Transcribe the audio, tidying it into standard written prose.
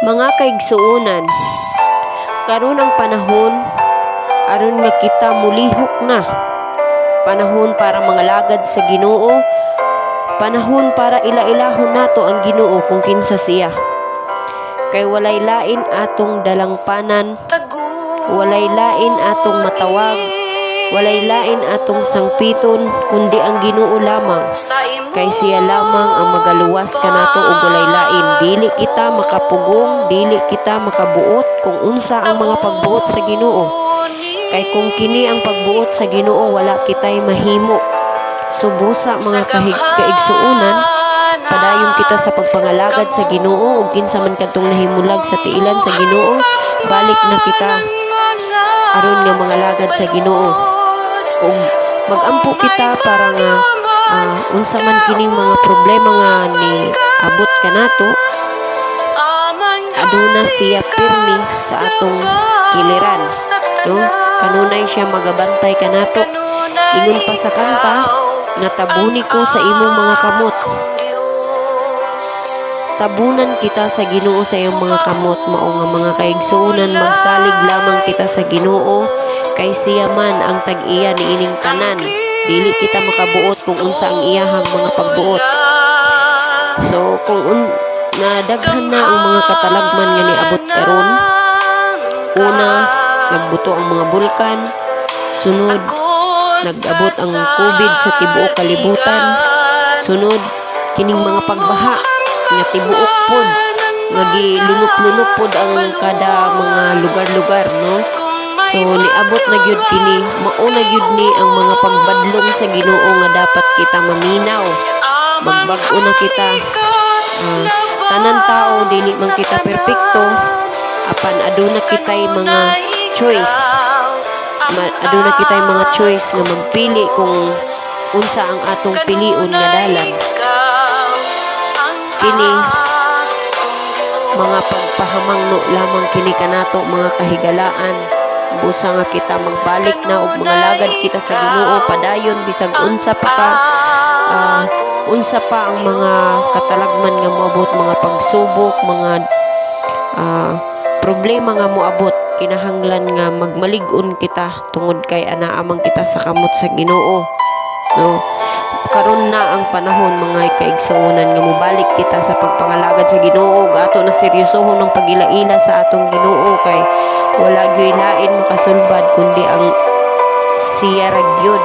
Mga kaigsuonan, karon ang panahon aron nga kita mulihok na. Panahon para mangalagad sa Ginoo. Panahon para ila-ilahon nato ang Ginoo kung kinsa siya. Kay walay lain atong dalangpanan, walay lain atong matawag, walay lain atong sangpiton kundi ang Ginoo lamang. Kay siya lamang ang magaluwas kanato ug walay lain. Dili kita makapugong, dili kita makabuot kung unsa ang mga pagbuot sa Ginoo. Kay kung kini ang pagbuot sa Ginoo, wala kitay mahimo. So busa, mga kaigsuonan, padayon kita sa pagpangalagad sa Ginoo ug kinsa man kadtong nahimulag sa tiilan sa Ginoo, balik na kita aron nga mangalagad sa Ginoo. Ug magampo kita para nga unsa man kining mga problema nga ni abot kanato, aduna siya pirmi sa atong kiliran, no? Kanunay siya magabantay kanato. Ingon pa sa kanta nga "Tabuni ko sa imong mga kamot." Tabunan kita sa Ginoo sa iyang mga kamot. Mao nga, mga kaigsuonan, magsalig lamang kita sa Ginoo kay siya man ang tag-iya niining tanan. Dili kita makabuot kung unsa ang iyahang mga pagbuot. So kung nadaghan na ang mga katalagman nga niabot karon, una, nagbuto ang mga bulkan. Sunod, nag-abot ang COVID sa tibuok kalibutan. Sunod, kining mga pagbaha nga tibuok pod nga gilunop-lunop pod ang kada mga lugar-lugar, no? So niabot na gyud kini. Mao na gyud ni ang mga pagbadlong sa Ginoo nga dapat kita maminaw. Magbag-o na kita. Tanan tao, dili man kita perpekto, apan aduna kitay mga choice. Aduna kitay mga choice nga magpili kung unsa ang atong pilion nga dalan. Kini mga pagpahamangno lamang kini kanato, mga kahigalaan. Busa nga kita magbalik na ug mangalagad kita sa Ginoo padayon bisag unsa pa ang mga katalagman nga moabot, mga pagsubok, mga problema nga moabot. Kinahanglan nga magmalig-on kita tungod kay anaa man kita sa kamot sa Ginoo, no? Karon na ang panahon, mga kaigsuonan, nga mobalik kita sa pagpangalagad sa Ginoo ug ato na seryosohon ang pag-ila-ila sa atong Ginoo kay wala gyud lain makasulbad kundi ang siya ra gyud.